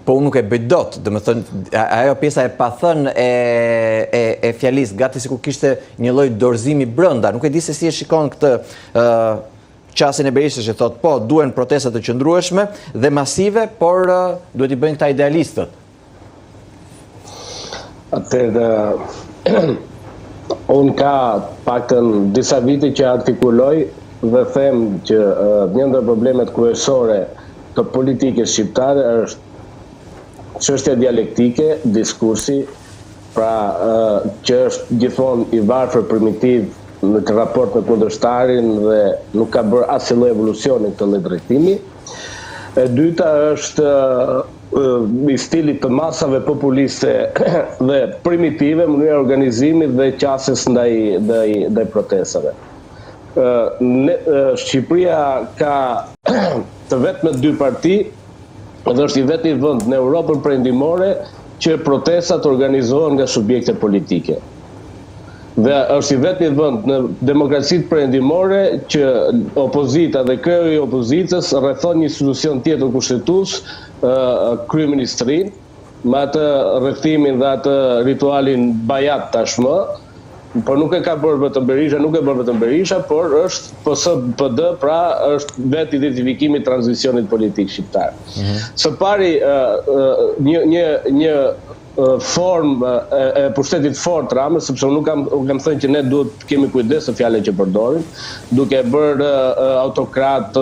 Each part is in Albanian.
Po unë nuk e bëj dot, domethënë, ajo pjesa e pathënë e, e, e fjalisë, gati sikur kishte një lloj dorëzimi brenda, nuk e di se si e shikon këtë ë qasjen e Berishës që thotë, po, duhen protesta të qëndrueshme dhe masive, por duhet t'i bëjnë këta idealistët. Atëherë, unë ka paktën disa vite që artikuloj dhe them që një ndër problemet kryesore të politikës shqiptare është çështja dialektike, diskursi, pra që është gjithmonë i varfër primitiv në raport me kundërshtarin dhe nuk ka bërë asnjë lloj evolucioni në këtë lloj drejtimi. E dyta është i stilit të masave populiste dhe primitive, mënyra e organizimit dhe qasjes ndaj ndaj ndaj protestave. Ne, Shqipëria ka të vetme dy parti dhe është i vetmi vend në Europën Perëndimore që protestat organizohen nga subjekte politike. Dhe është i vetmi vend në demokracitë perëndimore që opozita dhe kreu i opozitës rrethon një institucion tjetër kushtetues, kryeministrinë, me atë rrethimin dhe atë ritualin bajat tashmë, por nuk e ka bërë vetëm Berisha, nuk e bën vetëm Berisha, por është PS PD, pra është vetë identifikimi i tranzicionit politik shqiptar. Mm -hmm. Së pari, një një një formë e pushtetit të fortë Ramës, sepse unë nuk kam unë kam thënë që ne duhet të kemi kujdes në fjalën që përdorim, duke e bërë autokrat,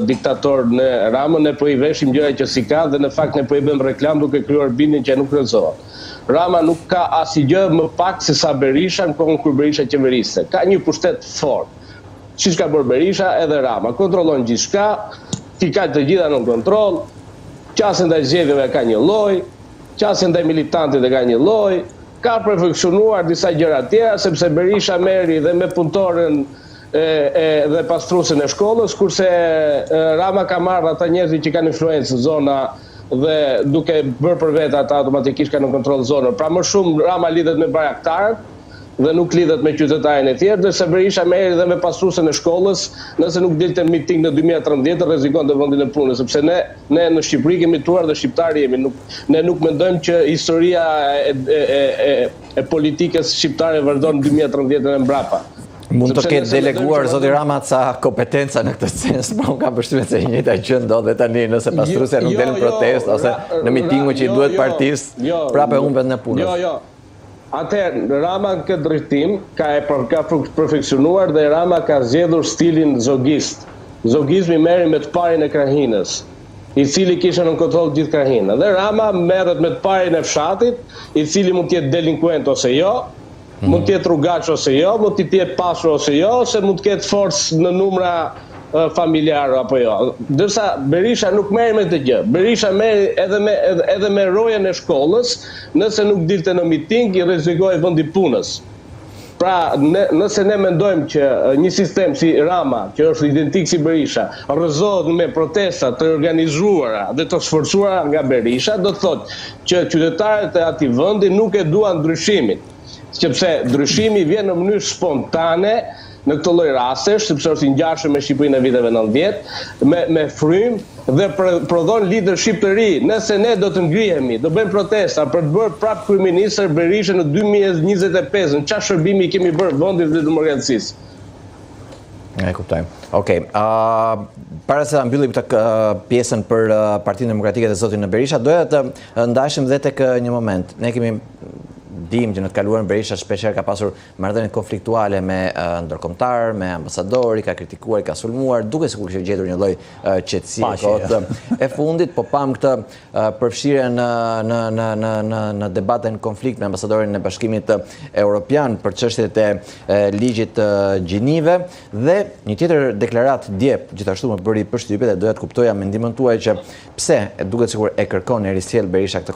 diktator në Ramën, ne po i veshim gjëra që s'i ka dhe në fakt ne po i bëjmë reklamë duke krijuar bindjen që ai nuk rrëzohet. Rama nuk ka asgjë më pak se sa Berisha në kohën kur Berisha qeveriste. Ka një pushtet të fortë. Siç ka bërë Berisha, edhe Rama kontrollon gjithçka, i ka të gjitha nën kontroll, qasjen ndaj zgjedhjeve ka një lloj, Qasjen ndaj militantit e ka një lloj, ka perfeksionuar disa gjëra tjera, sepse Berisha merrej dhe me punëtoren e, e dhe pastruesen e shkollës, kurse Rama ka marrë ata njerëzit që kanë influencë në zona dhe duke bërë për vete ata automatikisht kanë në kontroll zonën. Pra më shumë Rama lidhet me bajraktarët, dhe nuk lidhet me qytetarin e thjeshtë, ndërsa Berisha merrej dhe me pastruesen e shkollës, nëse nuk dilte në miting në 2013 rrezikonte vendin e punës, sepse ne ne në Shqipëri kemi jetuar dhe shqiptarë jemi, nuk ne nuk mendojmë që historia e e e e politikës shqiptare vazhdon në 2013 e mbrapa. Mund të ketë deleguar zoti Rama ca kompetenca në këtë sens, po unë kam përshtypjen se e njëjta gjë ndodh dhe tani nëse jo, pastruesja nuk jo, del në jo, protestë ose në mitingun që i duhet jo, partisë, jo, prapë e humb vendin e punës. Jo, jo. Atëherë, Rama në këtë drejtim ka e ka perfeksionuar dhe Rama ka zgjedhur stilin zogist. Zogizmi merrej me të parin e krahinës, i cili kishte nën kontroll gjithë krahinën. Dhe Rama merret me të parin e fshatit, i cili mund të jetë delinkuent ose jo, mund të jetë rrugaç ose jo, mund të jetë pasur ose jo, ose mund të ketë forcë në numra familjar apo jo. Ndërsa Berisha nuk merrej me këtë gjë. Berisha merrej edhe me edhe me rojen e shkollës, nëse nuk dilte në miting i rrezikohej vendi i punës. Pra, ne, nëse ne mendojmë që një sistem si Rama, që është identik si Berisha, rrëzohet me protesta të organizuara dhe të sforcuara nga Berisha, do të thotë që qytetarët e atij vendi nuk e duan ndryshimin. Sepse ndryshimi vjen në mënyrë spontane në këtë lloj rastesh, sepse është i ngjashëm me Shqipërinë e viteve 90, me me frymë dhe prodhon leadership të ri. Nëse ne do të ngrihemi, do bëjmë protesta për të bërë prapë kryeministër Berishën në 2025, në çfarë shërbimi i kemi bërë vendit dhe demokracisë? E kuptojmë. Okej. Okay. Para se ta mbyllim këtë pjesën për Partinë Demokratike dhe zotin Berisha, doja të ndaleshim dhe tek një moment. Ne kemi dimë që në të kaluarën Berisha shpeshherë ka pasur marrëdhënie konfliktuale me ndërkombëtarë, me ambasadorë, i ka kritikuar, i ka sulmuar, duket sikur kishte gjetur një lloj qetësie kohët e fundit, po pamë këtë përfshirje në në në në në në debate në konflikt me ambasadorin e Bashkimit Evropian për çështjet e ligjit të gjinive dhe një tjetër deklaratë dje gjithashtu më bëri përshtypje dhe doja të kuptoja mendimin tuaj që pse duket sikur e kërkon e risjell Berisha këtë.